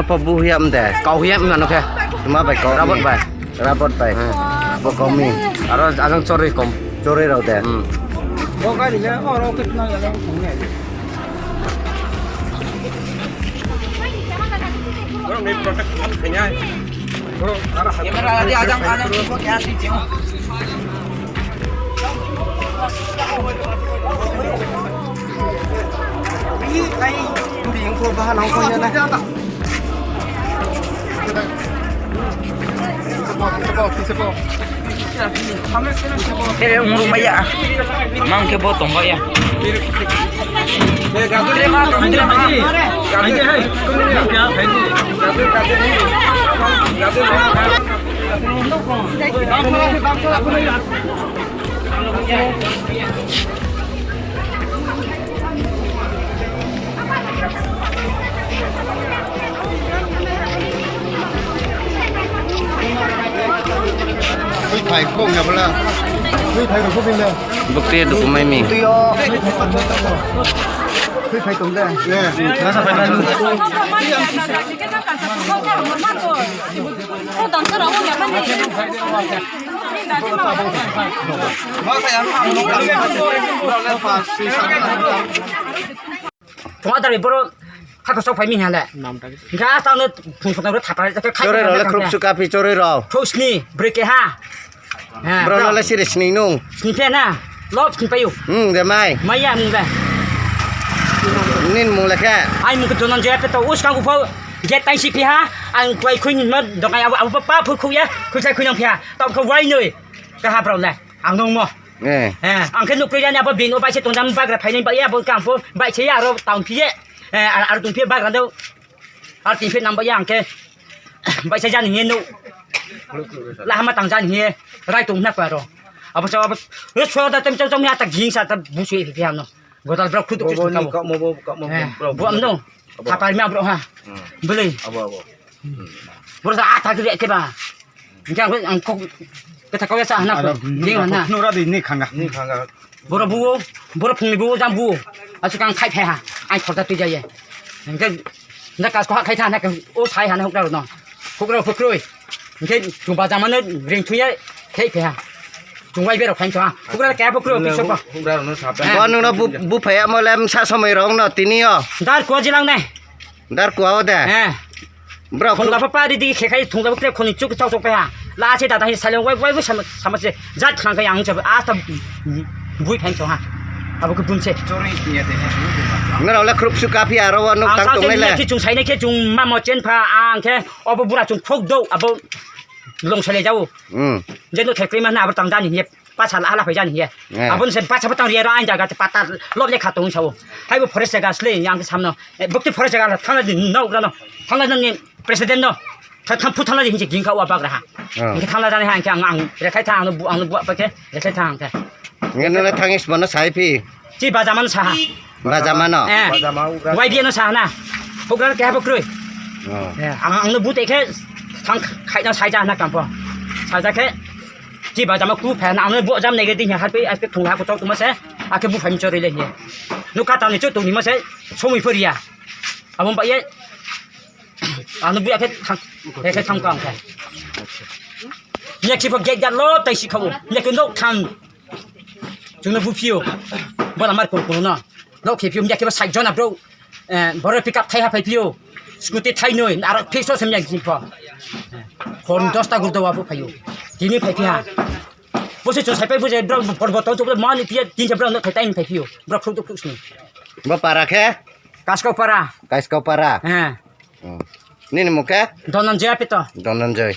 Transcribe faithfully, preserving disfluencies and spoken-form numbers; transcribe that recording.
Pok bu huyam de. Kau huyam mano khe. Tuma bai kau. Rabot bai. Rabot bai. Hmm. Bo kau mi. Aro ajang chorwi kom. Chorwi rau de. Hmm. Camera ada ajang ajang. Tere umur maya. Mang ke bo tong ya. Twi phai kok ya bwla. Twi phai rw kok bini. Bwkte dukumai mi. Twi o. Twi phai tong de. Ye. Nasa phai nasa. Tongma darwi boro khato sok phai mi hale. Hingke a tangno phung soknai boro thapra khe khai Chorwi rok le khrup su kapi chorwi rok. Khrup sni brwi keha. He, bro, bro. Nole siri sini nung. Sini phe na. Lop sini payu. Hmm, de mai. Maya mung de. Nin mung le khe. Ai mung ke donan je pe to us kang upho. Je tai si phi ha. Ang kwai khui ni no dokai abo abo pa phu khu ya. Khu sai khu nang phi ha. Tok kho wai noi. Ka ha bro le. Ang nung mo. Eh. Eh, ang khe nukri jani abo bin o bai se tong jam bagra phainai bai abo kang pho bai se aro town phi ye. Eh, ar, ar tong phi bagra do. Ar tin phi nam bai ang khe. Bai se jani he no. La hama tang jani he. Rai tong na paro. Abo sa abo. Ro so da tem chau chau ni ata ging sa ta bu sui phi ano. Godal bro khu tu Bo, bo, khu ni tu. Kok mo, bo, kok mo, Eh, bro, bu am no. Abo. Thapar mi bro ha. Hmm. Bele. Abo, abo. Boro sa ata kiri ke ba. Hingke ang, ang kok keta kau ya sa hana ko. Aro, ding hana. Nura di ni khanga. Ni khanga. Boro buo, boro phungni buo jam buo. Asuk ang khai phai ha. Ai khorda tui jaiye. Hingke na kas ko ha khai tha na ko o sai hana hukra no. Hukra hukroi. Hingke chumba jamano ring thuye khai phai ha. Chungwai bero khai tha. Hukra kaya bukro piso ko. Hukra no sapa. Eh. Bo nungno bu, bu phaya mo lem sa somoi rong no tini o. Dar ko jilang nai. Dar kuwa o de. Eh. Bro, thongla pa pa di di khe khai thongla pa khoni chuk chau chau pa ha. La che da da hi sale wai wai wai sama sama che jat khang khai ang che a ta bui phang chau ha. Abo ke bun che. Chori ni de. Ngara la khrup su kapi aro wa nok tang tong le. Ki chung sai ne ke chung ma mo chen pha ang ke obo bura chung khok do abo long sale jau. Hmm. Je no thekri ma na abo tang jani ye. Pacha la hala phai jani hiya. Eh. Aboni se pacha patang riya ro ang jaga te pata lop le kha tong sao. Hai bo forest jaga sle yang samno. Eh, bukti forest jaga la thana di no grano. Thana nang ni president no. Tha tham phu thana di hinje ging ka wa bagra ha. Oh. Hinje thana jani ha ang ang rekhai tha ang bu ang bu pa ke rekhai tha ang ke. Ngen na thangis mana sai phi. Chi bajaman saha. Bajamano. Eh. Bajama ugra. Wai dia no saha na. Ugra ke ha bo kroi. Oh. Eh, ang ang no bu te ke thang khai na sai ja na kampo. Sai ja ke. Chi ba jama ku phan ang bo jam nege ding har pe aske thung ha ko tok tuma se ake bu phan chori le he. Nu ka tang ni chu tuni ma se somoi phoria. Abon ba ye. Ang bu ake thang he ke thang kang ka. Ye ki pho gate ja lo tai si khabu. Ye ke nok thang. Chuna bu phio. Bola mar ko ko no. Nok khe phio ya ke ba sai jona bro. Eh, boro pick up thai ha phai phio. Scooty thai noi, aro fix o semya gin pho. Hon dosta gurdo wa bo phaio. Tini phai phiha. Bo se chon sai phai bo je bro, bor bor to to mani pia tin se bro no thai time phai phio. Bro khuk to khuk sni. Bo para khe? Kasko para. Kasko para. Eh. Hmm. Nini mukhe? Donanjoy apito. Donanjoy.